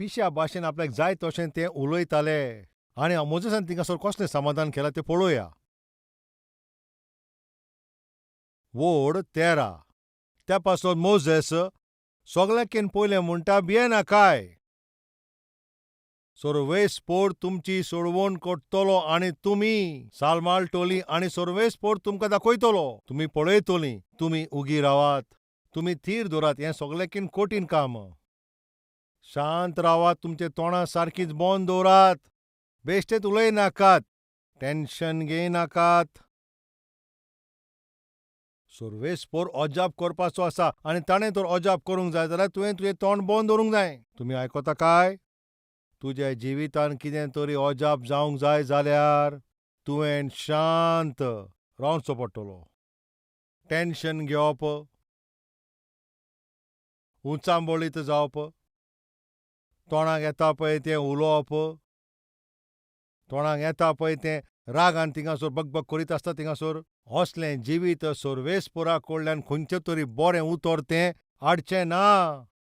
पिश्या भाशेन आपल्याक जाय तशें ते उलयताले. आनी मोजेसान थिंगासर कसलें समाधान केलां तें पळोवया. वोड 13. त्या पासत मोजेस सगळ्यांकीन पयलें म्हणटा, भियेनाकाय. सर्वेस्पोर तुमची सोडवण करतलो आनी तुमी सालमाळटली आनी सर्वेस्पोर तुमकां दाखयतलो. तुमी पळयतलीं. तुमी उगी रावात, तुमी थीर दवरात. हें सगळ्यांकीन कठीण काम. शांत रावात, तुमचे तोंडां सारकीच बंद दवरात, बेश्टेच उलयनाकात, टेन्शन घेयनाकात. सर्वेस्पोर अजाप करपाचो आसा आनी ताणें तर अजाप करूंक जाय जाल्यार तुवें तुजें तोंड बंद दवरूंक जाय. तुमी आयकता काय? तुज्या जिवितान कितें तरी अजाप जावंक जाय जाल्यार तुवें शांत रावचो पडटलो. टेन्शन घेवप, उचांबळीत जावप, तोंडाक येता पळय तें उलोवप, तोंडाक येता पळय तें रागान थिंगासर बकबक करीत आसता थिंगासर, असलें जिवीत सर्वेस्पोरा कडल्यान खंयचें तरी बरें उतर तें हाडचें ना.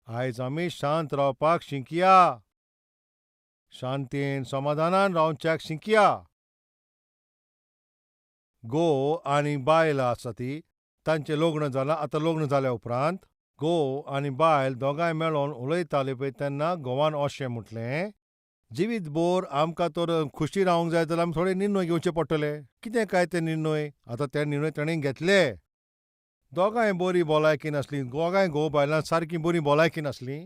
आयज आमी शांत रावपाक शिकया, शांतीन समाधानान रावच्याक शिकया. घोव आनी बायल आसा ती, तांचें लग्न जालां. आतां लग्न जाल्या उपरांत घोव आनी बायल दोगांय मेळोन उलयताले पळय, तेन्ना घोवान अशें म्हटलें, जिवीत भर आमकां तर खुशी रावंक जाय जाल्यार आमी थोडे निर्णय घेवचे पडटले. कितें काय ते निर्णय? आतां ते निर्णय ताणें घेतले. दोगांय बरी भलायकी नासली, दोगांय घोव बायलां सारकी बरी भलायकी नासली.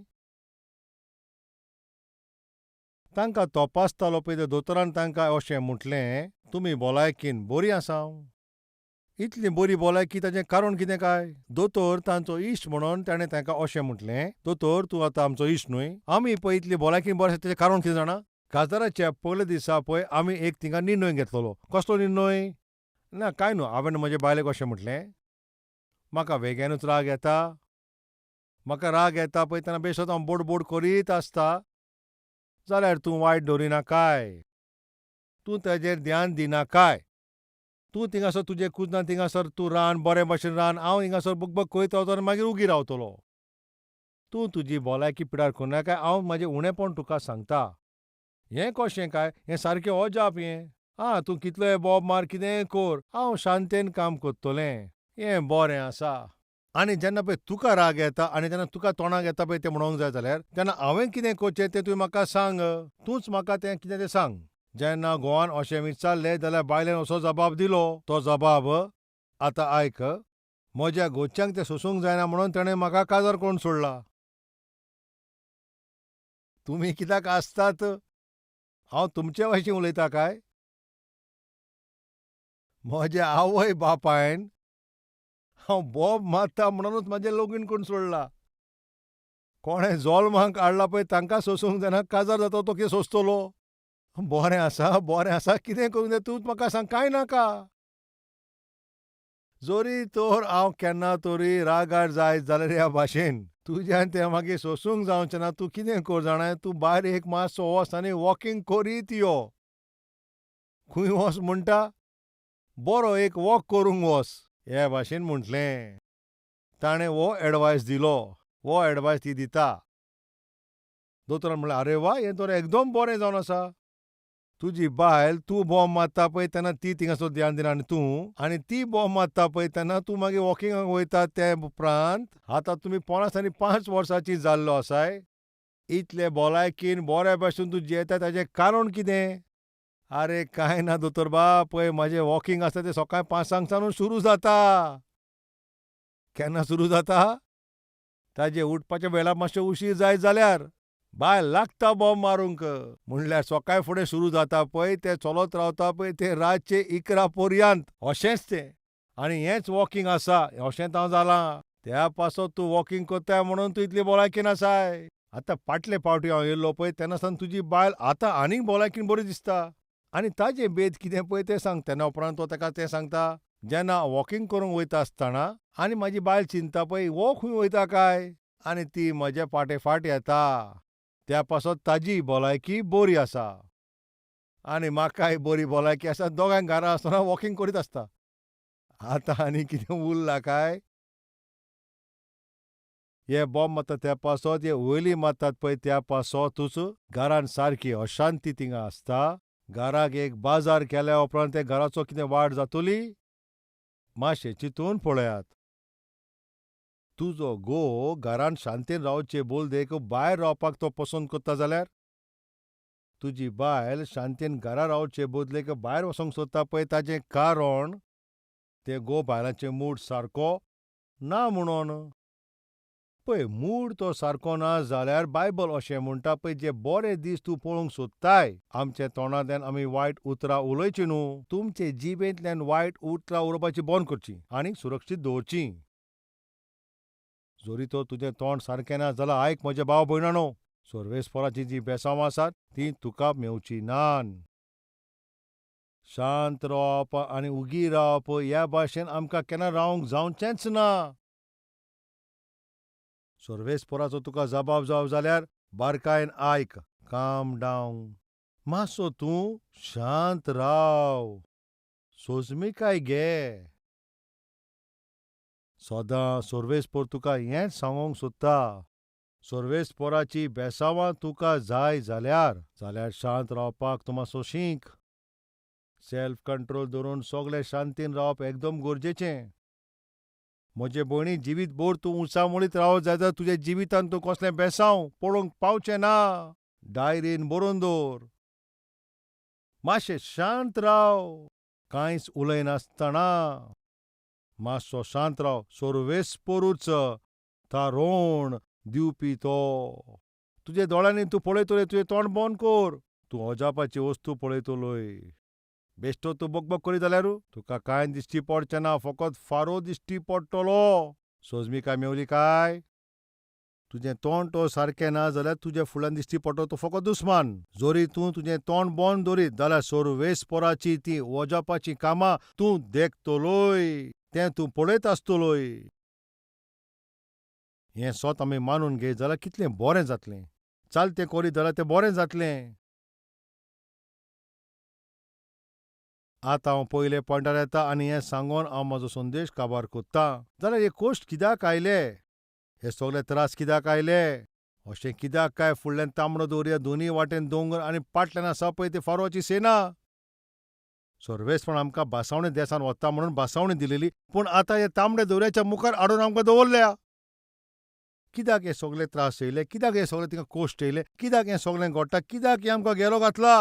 तांकां तपासतालो पळय त्या दोतोरान तांकां अशें म्हटलें, तुमी भलायकीन बरी आसा. इतली बरी भलायकी ताचें कारण कितें काय? दोतोर तांचो इश्ट म्हणून ताणें तांकां अशें म्हटलें, दोतोर तूं आतां आमचो इश्ट न्हय, आमी पळय इतली भलायकीन बरी आसा ताचें कारण कितें जाणा? काजाराच्या पयल्या दिसा पळय आमी एक थिंगा निर्णय घेतलेलो. कसलो निर्णय? ना कांय न्हू, हांवें म्हजे बायलेक अशें म्हटलें, म्हाका वेग्यानूच राग येता, म्हाका राग येता पळय तेन्ना बेश्टोच हांव बोडबोड करीत आसता, जाल्यार तूं वायट दवरिनाकाय, तूं ताजेर ध्यान दिनाकाय, तूं थिंगासर तुजें कुजना थिंगासर तूं रान बरें भाशेन रान, हांव हिंगासर बकबक करीत रावतलो आनी मागीर उगी रावतलो. तूं तुजी भलायकी पिडार करनाकाय, हांव म्हाजें उणेपण तुका सांगता. हें कशें काय? हें सारकें अजाप हें. आं, तूं कितलोय बोब मार, कितेंय कर, हांव शांतेन काम करतलें, हें बरें आसा. आनी जेन्ना पळय तुका राग येता आनी जेन्ना तुका तोंडाक येता पळय तें म्हणोंक जाय जाल्यार तेन्ना हांवें कितें करचें तें तुवें म्हाका सांग, तूंच म्हाका तें कितें तें सांग. जेन्ना घोवान अशें विचारलें जाल्यार बायलेन असो जबाब दिलो, तो जबाब आतां आयक, म्हज्या घरच्यांक तें सोसूंक जायना म्हणून ताणें म्हाका काजार करून सोडला. तुमी कित्याक आसतात? हांव तुमचे भाशेन उलयता काय? म्हज्या आवय बापायन हांव बोब मारता म्हणूनच म्हाजें लगीन करून सोडला. कोणें जल्माक हाडला पळय तांकां सोसूंक जायना, काजार जाता तो कितें सोंसतलो? बरें आसा, बरें आसा, कितें करूंक जाय तूंच म्हाका सांग, कांय नाका. जरी तर हांव केन्ना तरी रागार जायत जाल्यार ह्या भाशेन तुज्यान तें मागीर सोसूंक जावचें ना. तूं कितें कर जाणा, तूं भायर एक मातसो वच आनी वॉकींग करीत यो. खंय वच म्हणटा? बरो एक वॉक करूंक वच, हे भाशेन म्हटलें. ताणें हो एडवायस दिलो, हो एडवायस ती दिता. दोतोरान म्हणलें, आरे वा, हें तर एकदम बरें जावन आसा. तुजी बायल तूं बॉम्ब मारता पळय तेन्ना ती थिंगासर ध्यान दिना आनी तूं आनी ती बॉम्ब मारता पळय तेन्ना तूं मागीर वॉकिंगाक वयता. ते उपरांत आतां तुमी 50 आनी 5 वर्सांची जाल्लो आसाय, इतले भलायकीन बऱ्या भाशेन तूं जियेता ताचें कारण कितें? आरे कांय ना दोतोर बाब, पळय म्हाजें वॉकिंग आसता तें सकाळीं 5 सावन सुरू जाता. केन्ना सुरू जाता? ताजें उठपाच्या वेळार मातशें उशीर जायत जाल्यार बायल लागता बॉम्ब मारूंक. म्हणल्यार सकाळ फुडें सुरू जाता पळय तें चलत रावता पळय तें रातचें 11 पर्यंत अशेंच तें. आनी हेंच वॉकिंग आसा, अशेंच हांव जालां. त्या पासत तूं वॉकिंग करताय म्हणून तूं इतली भलायकीन आसाय. आतां फाटले फावटी हांव येयल्लो पळय तेन्ना सावन तुजी बायल आतां आनीक भलायकीन बरी दिसता. आनी ताजें भेद कितें पळय तें सांग. तेन्ना उपरांत तो ताका तें सांगता, जेन्ना वॉकिंग करूंक वयता आसतना आनी म्हाजी बायल चिंता पळय हो खंय वयता काय, आनी ती म्हज्या फाटे फाट येता. त्या पासत ताजी भलायकी बरी आसा आनी म्हाकाय बरी भलायकी आसा. दोगांय घरा आसतना वॉकिंग करीत आसता. आतां आनी कितें उरलां काय? हे बॉम्ब मारता त्या पासत, हे वयली मारतात पळय त्या पासतूच घरान सारकी अशांती थिंगा आसता. घराक एक बाजार केल्या उपरांत त्या घराचो कितें वाड जातली? मातशें चिंतून पळयात. तुजो घोव घरान शांतीन रावचे बोलदेक भायर रावपाक तो पसंत करता जाल्यार, तुजी बायल शांतीन घरा रावचे बदलेक भायर वचोंक सोदता पळय ताजें कारण ते घोव बायलांचे मूड सारको ना म्हणून. पळय मूड तो सारको ना जाल्यार बायबल अशें म्हणटा पळय, जे बरे दीस तूं पळोवंक सोदताय आमच्या तोंडांतल्यान आमी वायट उतरां उलोवचीं न्हू. तुमचे जिबेंतल्यान वायट उतरां उलोवपाची बंद करची आनी सुरक्षीत दवरची. जरी तर तुजें तोंड सारकें ना जाल्यार आयक म्हज्या भाव भयणानो, सर्वेस्पराचीं जीं बेसांवां आसात तीं तुका मेवचीं नान. शांत रावप आनी उगी रावप ह्या भाशेन आमकां केन्ना रावंक जावचेंच ना. सर्वेस्पराचो तुका जबाब जावो जाल्यार बारकायेन आयक. काम डावन, मातसो तूं शांत राव, सोजमिकाय घे. सदां सर्वेस्पर तुका हेंच सांगूंक सोदता, सर्वेस्पराची बेसांवां तुका जाय जाल्यार जाल्यार शांत रावपाक तूं मातसो शीक. सेल्फ कंट्रोल धरून सगळें शांतीन रावप एकदम गरजेचें. म्हजे भयणी, जिवीत भर तूं उंचामळीत रावत जाय जाल्यार तुज्या जिवितांत तूं कसलें बेसांव पळोवंक पावचें ना. डायरीन बरोवन दवर. मातशें शांत राव, कांयच उलयनासतना मातसो शांत राव. सर्वेस्परूच थारोवण दिवपी तो. तुज्या दोळ्यांनी तूं पळयतलोय, तुजें तोंड बंद कर, तूं अजापाची वस्तू पळयतलोय. बेश्टो तूं बकबक करीत जाल्यार तुका कांय दिश्टी पडचें ना, फकत फारो दिश्टी पडटलो. सोजमिकाय मेवली काय? तुजें तोंड तो सारकें ना जाल्यार तुज्या फुडल्यान दिश्टी पडटलो तो फकत दुस्मान. जरी तूं तुजें तोंड बंद दवरीत जाल्यार सर्वेस्पराची तीं अजापाचीं कामां तूं देखतलोय, तें तूं पळयत आसतलोय. हें सत आमी मानून घेत जाल्यार कितलें बरें जातलें. चलतें करीत जाल्यार तें बरें जातलें. आतां हांव पयले पॉयंटार येता आनी हें सांगून हांव म्हजो संदेश काबार कोत्तां. जाल्यार हे कश्ट कित्याक आयले? हे सगळे त्रास कित्याक आयले? अशें कित्याक काय फुडल्यान तांबडो दर्या, दोनूय वाटेन दोंगर आनी पाटल्यान आसा पळय ती फारोची सेना. सर्वेस्परान आमकां बासावणी देसान वता म्हणून बासावणी दिलेली, पूण आतां हे तांबड्या दर्याच्या मुखार हाडून आमकां दवरल्या. कित्याक हे सगळे त्रास येयले? कित्याक हे सगळे थिंगा कश्ट येयले? कित्याक हें सगळें घडटा? कित्याक हें आमकां गेलो घातला?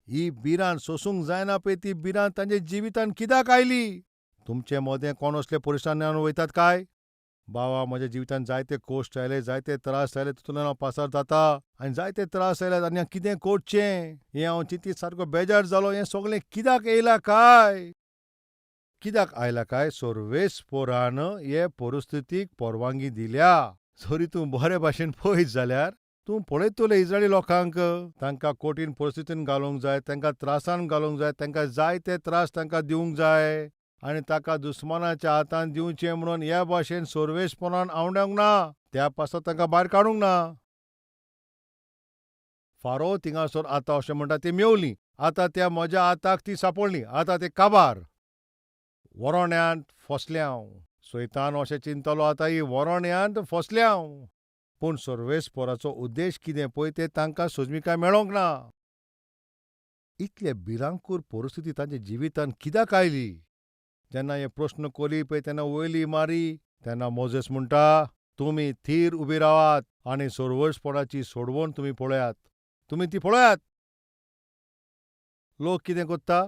ही भिरांत सोसूंक जायना पळय ती भिरांत तांच्या जिवितांत कित्याक आयली? तुमचे मदें कोण असले परेशान्यान वयतात काय? बाबा, म्हज्या जिवितांत जायते कश्ट आयले, जायते त्रास आयले, तितूंतल्यान हांव पासार जाता आनी जायते त्रास आयले आनी कितें करचें हें हांव चिंतीत सारको बेजार जालो. हें सगळें कित्याक येयलां काय? कित्याक आयलां काय? सर्वेस्परान हे परिस्थितीक परवानगी दिल्या. जरी तूं बरे भाशेन पळयत जाल्यार तूं पळयतलो इस्रायली लोकांक, तांकां कठीण परिस्थितीन घालूंक जाय, तांकां त्रासान घालूंक जाय, तांकां जायते त्रास तांकां दिवंक जाय आनी ताका दुस्मानाच्या हातान दिवचें म्हणून ह्या भाशेन सर्वेस्परान आंवडेवंक ना, त्या पासत तांकां भायर काडूंक ना. फारो थिंगासर आतां अशें म्हणटा, ती मेवली, आतां त्या म्हज्या हाताक ती सापडली, आतां ते काबार वरोण्यांत फसलें हांव. सैतान अशें चिंतलो, आतां ही वरोण्यांत फसलें हांव. पूण सर्वेस्पराचो उद्देश कितें पळय तें तांकां सोजमिकाय मेळोंक ना. इतले भिरांकूळ परिस्थिती तांच्या जिवितांत कित्याक आयली? जेन्ना हे प्रस्न कोली पळय तेन्ना वयली मारी, तेन्ना मोजेस म्हणटा, तुमी थीर उबी रावात आनी सर्वेस्पराची सोडवण तुमी पळयात, तुमी ती पळयात. लोक कितें कोत्ता?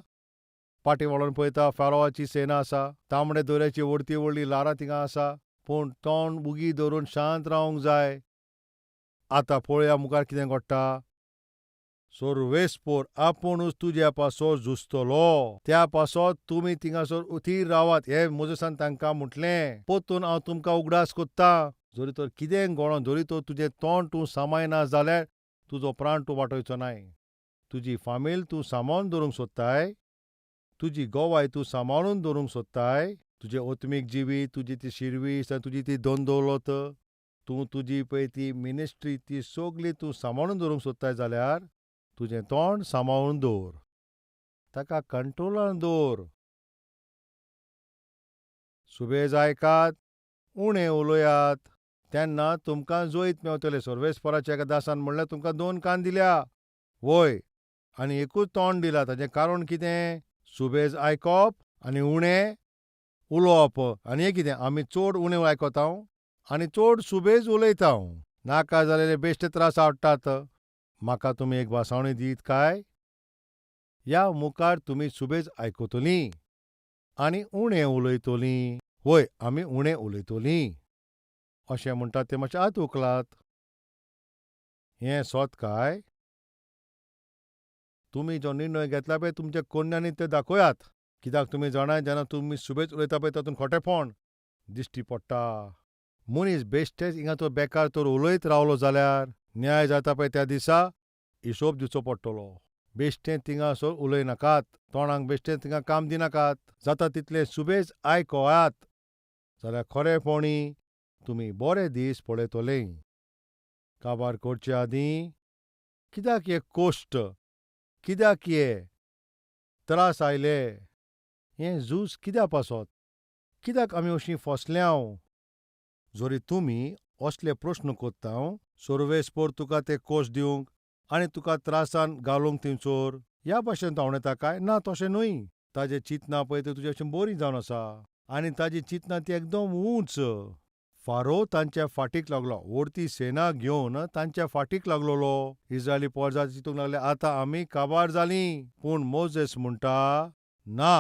पाटी वळोन पळयता, फारोवाची सेना आसा, तांबडे दर्याची व्हडती व्हडली ल्हारां थिंगा आसा, पूण तोंड उगी धरून शांत रावंक जाय. आतां पळोवया मुखार कितें घडटा. सर्वेस्पर आपुणूच तुज्या पासत झुजतलो, त्या पासत तुमी थिंगासर थीर रावात. हें मोजेसान तांकां म्हटलें. परतून हांव तुमकां उगडास कोत्तां, जरी तर कितें घडोन, जरी तर तुजें तोंड तूं सांबाळना जाल्यार तुजो प्राण तूं वाटोवचो नाय. तुजी फामील तूं सांबाळून दवरूंक सोदताय, तुजी गोवाय तूं सांबाळून दवरूंक सोदताय, तुजें आत्मीक जिवीत, तुजी ती शिरवीस, तुजी ती धन दौलत, तूं तुजी पळय ती मिनिस्ट्री, ती सगली तूं सांबाळून दवरूंक सोदताय जाल्यार तुजें तोंड सांबाळून दवर, ताका कंट्रोलान दवर. सुबेज आयकात, उणें उलयात, तेन्ना तुमकां जैत मेवतलें. सर्वेस्पराच्या एका दासान म्हणल्यार तुमकां दोन कान दिल्या, वय, आनी एकूच तोंड दिला. ताचें कारण कितें? सुबेज आयकप आनी उणें उलोवप. आनी हें कितें, आमी चड उणें आयकता आनी चड सुबेज उलयता. नाका जालेले बेश्टे त्रास हाडटात. म्हाका तुमी एक भासावणी दीत काय? ह्या मुखार तुमी सुबेज आयकतलीं आनी उणें उलयतलीं. वय, आमी उणें उलयतलीं अशें म्हणटात ते मातशें हात उखलात. हें सोत काय? तुमी जो निर्णय घेतला पळय तुमच्या कोन्यांनी ते दाखयात. कित्याक तुमी जाणाय, जेन्ना तुमी सुबेज उलयता पळय तातूंत खोटेपण दिश्टी पडटा. मनीस बेश्टेच हिंगा तो बेकार तर उलयत रावलो जाल्यार न्याय जाता पळय त्या दिसा हिशोब दिवचो पडटलो. बेश्टें थिंगासर उलयनाकात, तोंडाक बेश्टें थिंगा काम दिनाकात. जाता तितलें सुबेज आयकयात जाल्यार खरेपणी तुमी बरे दीस पळयतले. काबार करचे आदीं कित्याक हे कोश्ट, कित्याक हे त्रास आयले, हें झूज कित्या पासत, कित्याक आमी अशीं फसल्यांव? जरी तुमी असले प्रस्न कोत्ता, सर्वेस्पर तुका ते कोश दिवंक आनी तुका त्रासान घालूंक थंयसर ह्या भाशेन तो आंवडेता काय? ना, तशें न्हय. ताजें चिंतना पळय तें तुजे भशेन बरीं जावन आसा आनी ताजी चिंतना ती एकदम उंच. फारो तांच्या फाटीक लागलो, व्हडती सेना घेवन तांच्या फाटीक लागलोलो. इस्रायली पोरजा चिंतूंक लागले आतां आमी काबार जालीं. पूण मोजेस म्हणटा, ना,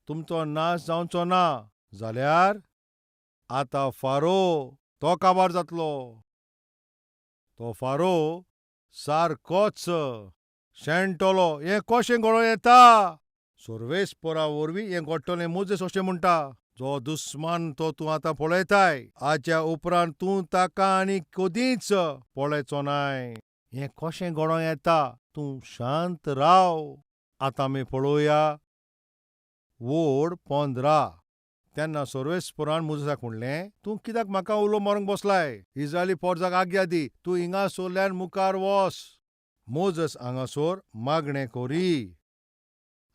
तुमचो नाश जावचो ना, जाल्यार आतां फारो तो काबार जातलो. तो फारो सारकोच शेणटलो. हें कशें घडोवं येता? सर्वेस्परा वरवीं हें घडटलें. मोजेस अशें म्हणटा, जो दुस्मान तो तूं आतां पळयताय, हाच्या उपरांत तूं ताका आनी कदींच पळयचो नाय. हें कशें घडोवं येता? तूं शांत राव. आतां आमी पळोवया वोड 15. तेन्ना सर्वेस्परान मोजेसाक म्हणलें, तूं कित्याक म्हाका उलो मारूंक बसलाय? इस्रायली पोरजाक आज्ञा दी, तूं हिंगासरल्यान मुखार वच. मोजेस हांगासर मागणें करी.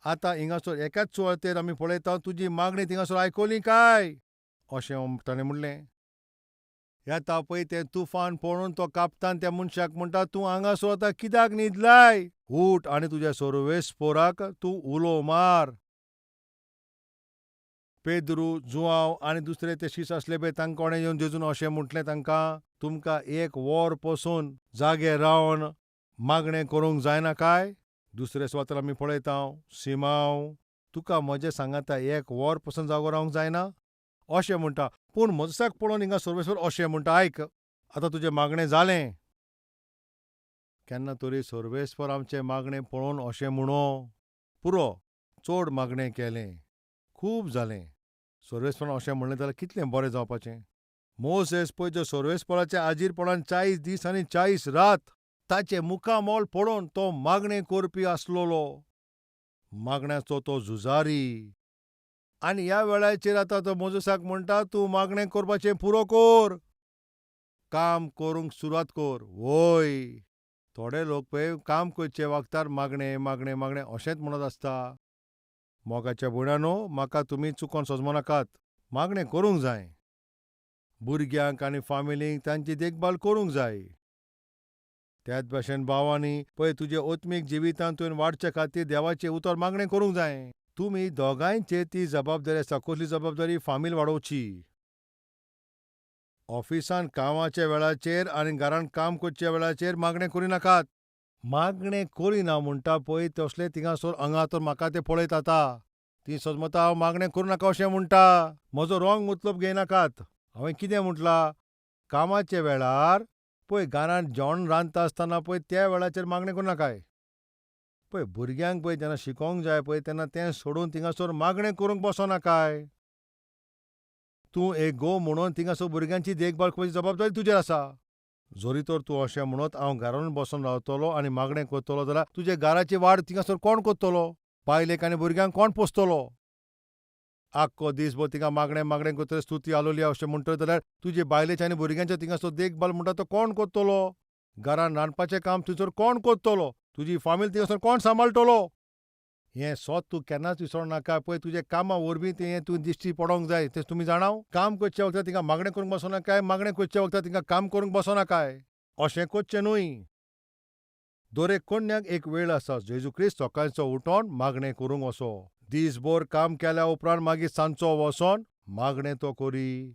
आतां हिंगासर एकाच सुवातेर आमी पळयता, तुजी मागणी थिंगासर आयकली काय अशें ताणें म्हणलें. येता पळय तें तुफान पळोवन तो कापतान त्या मनशाक म्हणटा, तूं हांगासर आतां कित्याक न्हिदलाय? उठ आनी तुज्या सर्वेस्पराक तूं उलो मार. पेद्रू, जुआंव आनी दुसरे ते शीस आसले पळय तांकां कोणें येवन जेजून अशें म्हटलें तांकां, तुमकां एक वर पसून जागे रावन मागणें करूंक जायना काय? दुसरे सुवातेर आमी पळयता, सिमांव, तुका म्हजें सांगाता एक वर पसून जागो रावंक जायना अशें म्हणटा. पूण मोजेसाक पळोवन हिंगा सर्वेस्पर अशें म्हणटा, आयक, आतां तुजें मागणें जालें. केन्ना तरी सर्वेस्पर आमचें मागणें पळोवन अशें म्हणो, पुरो, चड मागणें केलें, खूब जालें. सर्वेस्परान अशें म्हणलें जाल्यार कितलें बरें जावपाचें. मोजेस पळय जो सर्वेस्पराच्या आजीरपणान 40 दीस आनी 40 रात ताचें मुखामोल पळोवन तो मागणें करपी आसलोलो. मागण्याचो तो झुजारी. आनी ह्या वेळाचेर आतां तो मोजेसाक म्हणटा, तूं मागणें करपाचें पुरो कर, काम करूंक सुरवात कर. वय, थोडे लोक पळय काम करचे वखदार मागणें मागणें मागणें अशेंच म्हणत आसता. मोगाच्या भयणानो, म्हाका तुमी चुकोन सजमो नाकात. मागणें करूंक जाय. भुरग्यांक आनी फामिलींक तांची देखभाल करूंक जाय. त्याच भाशेन भावांनी पळय तुजे आत्मीक जिवितांत तुवें वाडचे खातीर देवाचें उतर मागणें करूंक जाय. तुमी दोगांयचेर ती जबाबदारी आसा. कसली जबाबदारी? फामील वाडोवची. ऑफिसान कामाच्या वेळाचेर आनी घरांत काम करच्या वेळाचेर मागणें करिनाकात. मागणें करिना म्हणटा पळय तसलें थिंगासर हांगा तर म्हाका ते पळयत आतां ती सजमता हांव मागणें करूं नाका अशें म्हणटा. म्हजो रोंग मतलब घेयनाकात. हांवें कितें म्हटलां? कामाच्या वेळार पळय घरांत जेवण रांदता आसतना पळय त्या वेळाचेर मागणें करूं नाकाय. पळय भुरग्यांक पळय जेन्ना शिकोवंक जाय पळय तेन्ना तें सोडून थिंगासर मागणें करूंक बसो नाकाय. तूं एक घोव म्हणून थिंगासर भुरग्यांची देखभाल करपाची जबाबदारी तुजेर आसा. जरी तर तूं अशें म्हणत हांव घरान बसून रावतलो आनी मागणें करतलो जाल्यार तुजे घराची वाड थिंगासर कोण करतलो? बायलेक आनी भुरग्यांक कोण पोसतलो? आख्खो दीसभर थिंगा मागणें मागणें करतले, स्तुती आलोली अशें म्हणटले जाल्यार तुजे बायलेची आनी भुरग्यांच्या थिंगासर देखभाल म्हणटा तो कोण करतलो? घरान रांदपाचें काम थंयसर कोण करतलो? तुजी फामील थिंगासर कोण सांबाळटलो? हें सोत तूं केन्नाच विसरोंक नाका. पळय तुजें कामां वरवीं तें हें तूं दिश्टी पडोंक जाय. तें तुमी जाणाव, काम करच्या वखदां तिंगा मागणें करूंक बसो नाकाय, मागणें करच्या वखदां तिंगा काम करूंक बसो नाकाय. अशें करचें न्हय. दरेक कोन्याक एक वेळ आसा. जेजू क्रिस्त सकाळचो उठोन मागणें करूंक वचो. दीसभर काम केल्या उपरांत मागीर सांजचो वचोन मागणें तो करी.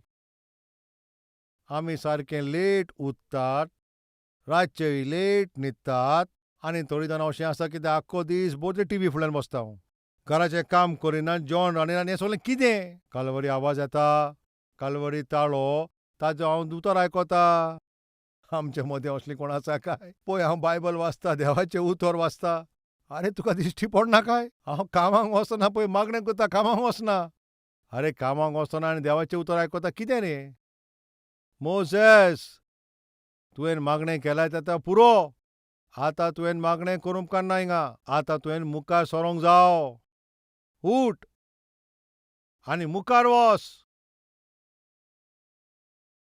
आमी सारकें लेट उठ्ठात, रातचेय लेट न्हिदतात आनी थोडीं जाणां अशें आसा की ते आख्खो दीस भर ते टिवी फुडल्यान बसता. घराचें काम करिना, जेवण रांदिना. हें सगळें कितें? कालवरी आवाज येता, कालवरी ताळो, ताजो हांव उतर आयकता. आमचे मदें असलीं कोण आसा काय? पळय हांव बायबल वाचता, देवाचें उतर वाचता. आरे तुका दिश्टी पडना काय? हांव कामाक वचना, पळय मागणें करता, कामाक वचना. आरे कामाक वचना आनी देवाचें उतर आयकता, कितें रे? मोजेस, तुवें मागणें केल्यार आतां पुरो. आतां तुवें मागणें करूंक उपकारना हिंगा. आतां तुवें मुखार सरोंक जाव. उठ आनी मुखार वच.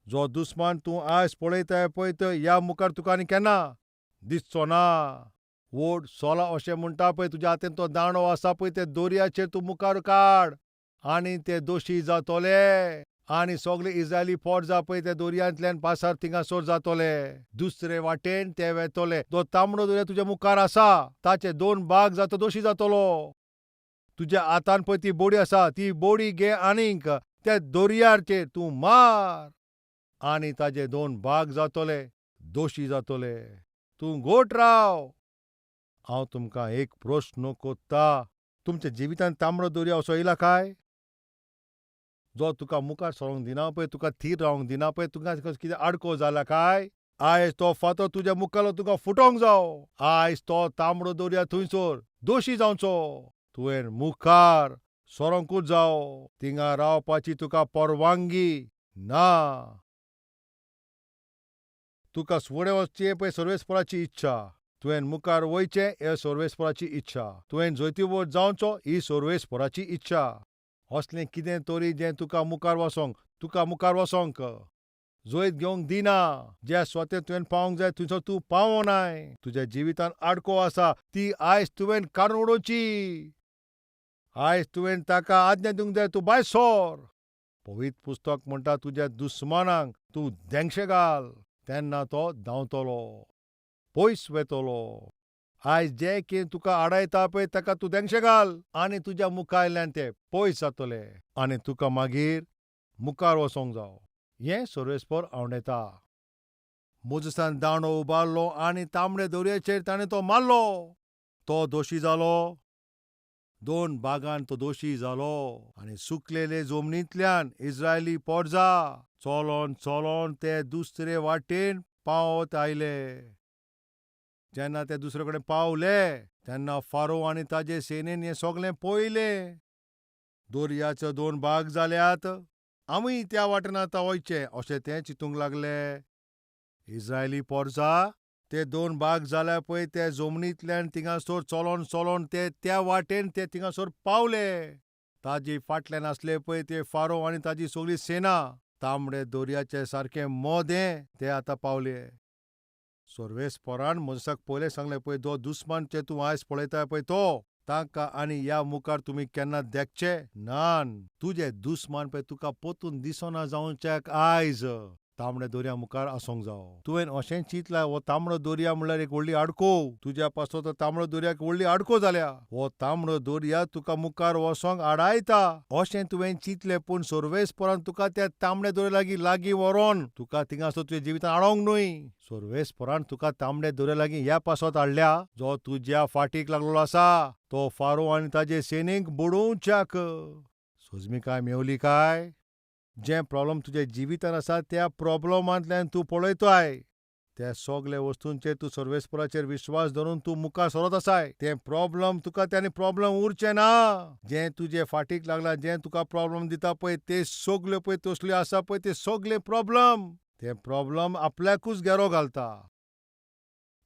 जो दुस्मान तूं आयज पळयताय पळय तो ह्या मुखार तुका आनी केन्ना दिसचो ना. वोड सोला अशें म्हणटा पळय, तुज्या हातीन तो दांडो आसा पळय, ते दोरयाचेर तूं मुखार काड आनी ते दोशी जातोले आनी सगळे इस्रायली पोट जा पळय ते दोरयांतल्यान पासार थिंगासर जातोले. दुसरे वाटेन ते वेतोले. जो तांबडो दर्या तुज्या मुखार आसा ताचे दोन भाग जाता, दोशी जातलो. तुज्या हातान पळय ती बोडी आसा, ती बोडी घे आनीक त्या दोरयाचेर तूं मार आनी ताजे दोन भाग जातोले, दोशी जातोले. तूं गोट राव. हांव तुमकां एक प्रस्न कोत्ता, तुमच्या जिवितांत तांबडो दर्या असो येयला काय? जो तुका मुखार सरोंक दिना पळय, तुका थीर रावंक दिना पळय, तुका कितें आडको जाला काय? आयज तो फातर तुज्या मुखालो तुका फुटोंक जावो. आयज तो तांबडो दर्या थंयसर दोशी जावचो. तुवें मुखार सरोंकूच जावो. थिंगा रावपाची तुका परवानगी ना. तुका फुडें वचचें पळय सर्वेस्पराची इच्छा. तुवें मुखार वयचें हे सर्वेस्पराची इच्छा. तुवें जैतिवंत जावचो ही सर्वेस्पराची इच्छा. असलें कितें तरी जें तुका मुखार वचोंक, तुका मुखार वचोंक जैत घेवंक दिना. ज्या सुवातेर तुवें पावोंक जाय थंयसर तूं पावनाय. तुज्या जिवितांत आडको आसा ती आयज तुवें काडून उडोवची. आयज तुवें ताका आज्ञा दिवंक जाय, तूं भायर सर. पवित्र पुस्तक म्हणटा, तुज्या दुस्मानांक तूं धेंगशे घाल, तेन्ना तो धांवतलो, पयस वेतलो. आयज जें कितें तुका आडायता पळय ताका तूं धेंगशे घाल आनी तुज्या मुखायल्यान तें पयस जातलें आनी तुका मागीर मुखार वचोंक जावो. हें सर्वेस्पर आंवडेता. मोजेसान दांडो उबारलो आनी तांबडे दोरयेचेर ताणें तो मारलो. तो दोशी जालो. दोन भागान तो दोशी जालो आनी सुकलेले जमनींतल्यान इस्रायली पोरजा चलोन चलोन ते दुसरे वाटेन पावत आयले. जेन्ना ते दुसरे कडेन पावले तेन्ना फारो आनी ताजे सेनेन हें सगलें पळयलें. दर्याचे दोन भाग जाल्यात, आमी त्या वाटेन आतां वयचें अशें ते चिंतूंक लागले. इस्रायली पोरजा ते दोन भाग जाल्या पळय त्या जमनींतल्यान थिंगासर चलोन चलोन ते त्या वाटेन ते थिंगासर पावले. ताजे फाटल्यान आसले पळय ते फारो आनी ताजी सगळी सेना. तांबडे दर्याचे सारकें मोदें ते आतां पावले. सर्वेस्परान मोजेसाक पयलें सांगलें, पळय जो दुस्मान ते तूं आयज पळयताय पळय तो तांकां आनी ह्या मुखार तुमी केन्ना देखचे नान. तुजे दुस्मान पळय तुका पोतून दिसना जावच्याक आयज तांबड्या दर्या मुखार आसूंक जावो. तुवें अशें चिंतलां, हो तांबडो दर्या म्हणल्यार एक व्हडली आडको. तुज्या पासत तांबडो दर्याक व्हडली आडको जाल्या. हो तांबडो दर्या तुका मुखार वचोंक आडायता अशें तुवें चिंतलें, पूण सर्वेस्परान तुका त्या तांबड्या दर्या लागीं लागीं व्हरोन तुका थिंगासर तुज्या जिवितान आडोवंक न्हय. सर्वेस्परान तुका तांबड्या दर्या लागीं ह्या पासत हाडल्या जो तुज्या फाटीक लागलेलो आसा तो फारो आनी ताजे सेनेक बुडोवच्याक. सोजमिकाय मेवली काय? जें प्रॉब्लम तुज्या जिवितान आसा त्या प्रॉब्लमांतल्यान तूं पळयताय त्या सगल्या वस्तूंचेर तूं सर्वेस्पराचेर विश्वास धरून तूं मुखार सरत आसाय. तें प्रॉब्लम तुका त्यानी प्रॉब्लम उरचें ना. जें तुजे फाटीक लागलां, जें तुका प्रॉब्लम दिता पळय ते सगल्यो पळय तसल्यो आसा पळय ते सगळे प्रॉब्लम, ते प्रॉब्लम आपल्याकूच घेरो घालता.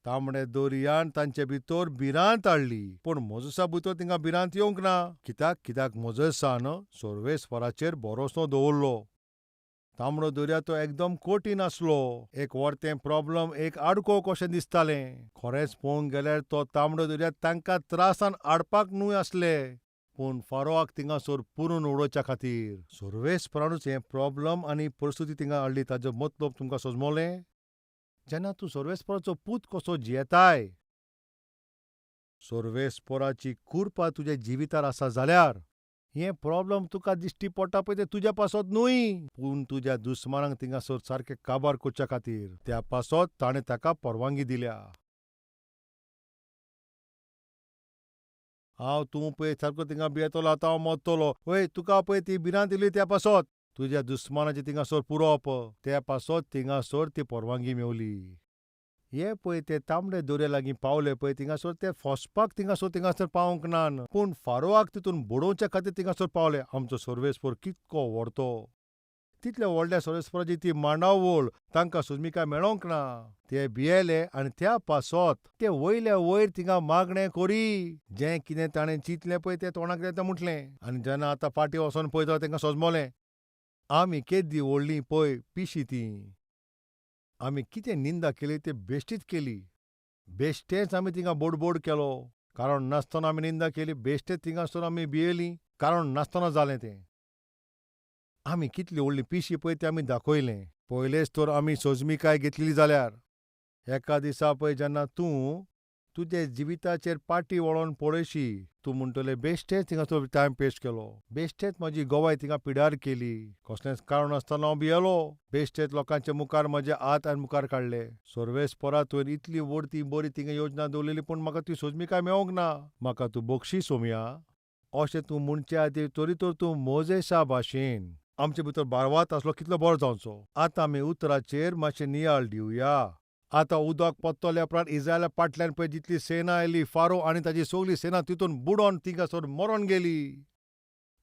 तांबडे दर्यान तांचे भितर भिरांत हाडली, पूण मोजेसा भितर तिंगा भिरांत येवंक ना. कित्याक? कित्याक मोजेसान सर्वेस्पराचेर भरोसो दवरलो. तांबडो दर्या तो एकदम कठीण आसलो. एक वर्तें प्रॉब्लम, एक आडको कशें दिसतालें. खरेंच पळोवंक गेल्यार तो तांबडो दर्या तांकां त्रासान हाडपाक न्हय आसले, पूण फारोआक थिंगासर पुरून उडोवच्या खातीर. सर्वेस्परानूच हें प्रॉब्लम आनी परिस्थिती थिंगा हाडली. ताजो मतलब तुमकां सजमोलें? जेन्ना तूं सर्वेस्पराचो पूत कसो जियेताय, सर्वेस्पराची कृपा तुज्या जिवितार आसा जाल्यार हें प्रॉब्लम तुका दिश्टी पडटा पळय तें तुज्या पासत न्हय, पूण तुज्या दुस्मानांक थिंगासर सारकें काबार करच्या खातीर. त्या पासत ताणें ताका परवानगी दिल्या. हांव तूं पळय सारको थिंगा भियेतलो, आतां हांव मरतलो. वय, तुका पळय ती भिरांत दिली त्या पासत तुज्या दुस्मानाचें थिंगासर पुरोवप, त्या पासत थिंगासर ती परवानगी मेवली. हे पळय ते तांबडे दोरये लागीं पावले पळय थिंगासर ते फसपाक थिंगासर थिंगासर पावंक नान, पूण फारोआक तितून बुडोवच्या खातीर थिंगासर पावले. आमचो सर्वेस्पर कितको व्हडतो, तितल्या व्हडल्या सर्वेस्पराची ती मांडावळ तांकां सोजमिकाय मेळोंक ना. ते भियेले आनी त्या पासत ते वयल्या वयर थिंगा मागणें करी. जें कितें ताणें चिंतलें पळय तें तोंडाक येता म्हटलें. आनी जेन्ना आतां फाटीं वचोन पळयता तांकां सोजमोलें, आमी केद्दी व्हडली पळय पिशी ती, आमी कितें निंदा केली ते बेश्टीच केली, बेश्टेच आमी थिंगा बोडबोड केलो, कारण नासतना आमी निंदा केली, बेश्टेच थिंगासर आमी भियेली, कारण नासतना जालें तें. आमी कितली व्हडली पिशी पळय तें आमी दाखयलें. पयलेच तर आमी सोजमिकाय घेतलेली जाल्यार एका दिसा पळय जेन्ना तूं तुजे जिविताचेर पाटी वळोवन पळयशी, तूं म्हणटलें बेश्टेच थिंगासर टायम पेस्ट केलो, बेश्टेच म्हजी गोवाय थिंगा पिड्यार केली, कसलेंच कारण नासतना हांव भियेलो, बेश्टेच लोकांच्या मुखार म्हजे हात आनी मुखार काडले. सर्वेस्परा तुवें इतली व्हड ती बरी थिंगा योजना दवरलेली, पूण म्हाका ती सोजमिकाय मेळोंक ना, म्हाका तूं बक्षी सोमया. अशें तूं म्हणचे खातीर तरी तर तूं मोजेसा भाशेन आमचे भितर बारवात आसलो कितलो बरो जावचो. आतां आमी उतराचेर मातशें नियाळ दिवया. आतां उदक पत्तल्या उपरांत इज्रायला पाटल्यान पळय जितली सेना आयली, फारो आनी ताजी सगली सेना तितून बुडोन थिंगासर मरोन गेली.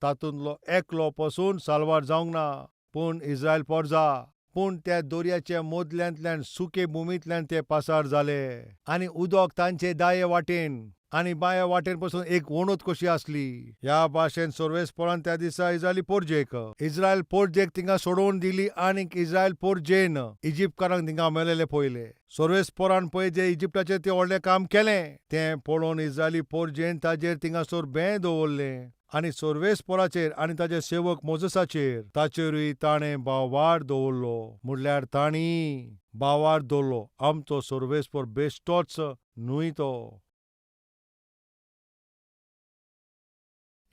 तातूंतलो एकलो पसून साल्वार जावंक ना, पूण इज्रायल पोरजा. पूण त्या दर्याच्या मदल्यांतल्यान सुके भुमींतल्यान ते पासार जाले आनी उदक तांचे दाये वाटेन आनी बांया वाटेन पसून एक वणत कशी आसली. ह्या भाशेन सर्वेस्परान त्या दिसा इज्रायली पोरजेक, इज्रायल पोरजेक थिंगा सोडोवन दिली आनीक इज्रायल पोरजेन इजिप्तकारांक थिंगा मेलेले पळयले. सर्वेस्परान पळय जे इजिप्ताचेर तें व्हडलें काम केलें तें पळोवन इज्रायली पोरजेन ताजेर थिंगासर बें दवरलें आनी सर्वेस्पराचेर आनी ताजे सेवक मोजसाचेर ताचेरूय ताणें बावार दवरलो. म्हणल्यार तांणी बावार दवरलो. आमचो सर्वेस्पर बेश्टोच न्हय तो.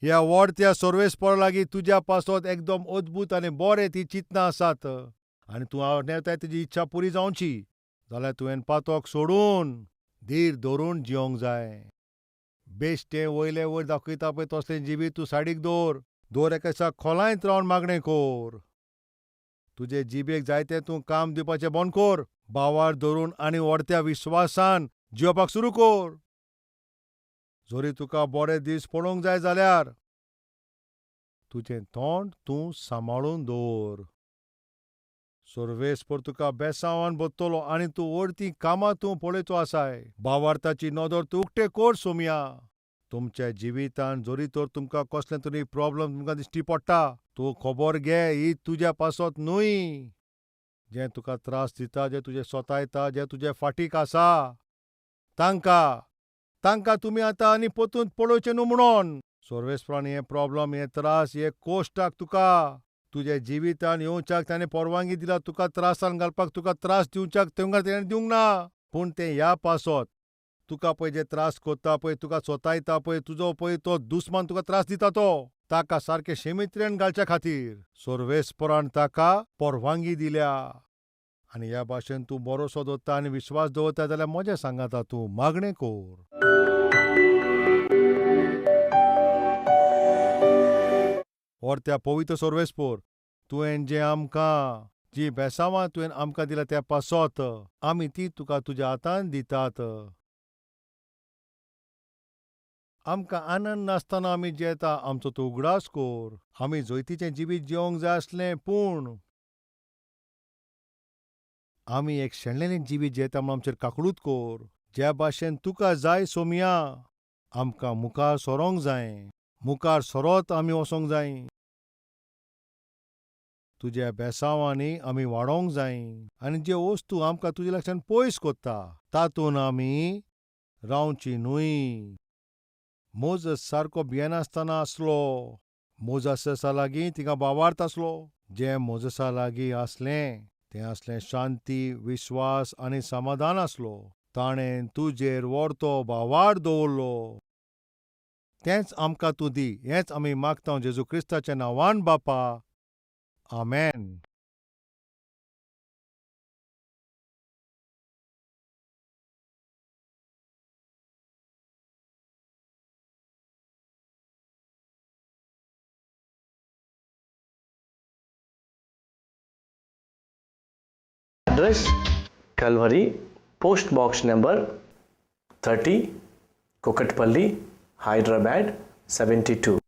ह्या व्हडत्या सर्वेस्परा लागीं तुज्या पासत एकदम अद्भूत आनी बरें ती चिंतनां आसात आनी तूं आपणायताय तुजी इच्छा पुरी जावची जाल्यार तुवें पातक सोडून धीर धरून जिवंक जाय. बेश्टें वयले वयर दाखयता पळय तसलें जिवीत तूं सायडीक दवर. दवर एका दिसा खोलायत रावन मागणें कर. तुजे जिबेक जायतें तूं काम दिवपाचें बंद कर. बावार धरून आनी व्हडत्या विस्वासान जियोवपाक सुरू कर. जरी तुका बरे दीस पळोवंक जाय जाल्यार तुजें तोंड तूं सांबाळून दवर. सर्वेस्पर तुका बेसांवान भरतलो आनी तूं वरतीं कामां तूं पळयतो आसाय. भावार्थाची नदर तूं उक्ते कर सोमया. तुमच्या जिवितान जरी तर तुमकां कसलें तरी प्रॉब्लम तुमकां दिश्टी पडटा, तूं खबर घे, ही तुज्या पासत न्हय. जें तुका त्रास दिता, जें तुजें सोतायता, जें तुजे फाटीक आसा, तांकां तांकां तुमी आतां आनी परतून पळोवचें न्हू म्हणून. सर्वेस्परान हे प्रॉब्लम, हे त्रास, हे कोश्टाक तुका तुज्या जिवितान येवच्याक ताणें परवानगी दिला. तुका त्रासान घालपाक, तुका त्रास दिवच्याक तांकां तेणें दिवंक ना, पूण तें ह्या पासत तुका पळय जे त्रास करता पळय, तुका सोतायता पळय, तुजो पळय तो दुस्मान तुका त्रास दिता तो ताका सारकें शेमित्रेन घालच्या खातीर सर्वेस्परान ताका परवानगी दिल्या. आनी ह्या भाशेन तूं भरोसो दवरता आनी विश्वास दवरता जाल्यार म्हजें सांगाता तूं मागणें कर. और त्या पवित्र सर्वेस्पर तुवें जें आमकां जी बेसांवां तुवें आमकां दिल्या त्या पासत आमी ती तुका तुज्या हातान दितात. आमकां आनंद नासतना आमी जेता, आमचो तूं उगडास कर. आमी जैतीचें जिवीत जिवंक जाय आसलें, पूण आमी एक शेणलेलें जिवीत जेता म्हूण आमचेर काकळूत कर. ज्या भाशेन तुका जाय सोमया, आमकां मुखार सरोंक जाय, मुखार सरोत आमी वचोंक जाय. तुज्या बेसांवांनी आमी वाडोवंक जाय आनी जे वस्तू आमकां तुज्या लागच्यान पयस कोत्ता तातूंत आमी रावची न्हय. मोजस सारको भियेनासतना आसलो. मोजसा लागीं तिका बावार्थ आसलो. जें मोजसा लागीं आसलें तें आसलें शांती, विश्वास आनी समाधान आसलो. ताणें तुजेर वर्तो भावार दवरलो. तेंच आमकां तूं दी, हेंच आमी मागता जेजू क्रिस्ताच्या नांवान बापा, आमेन. Address Calvary, post box number 30, Kukatpally, Hyderabad 72.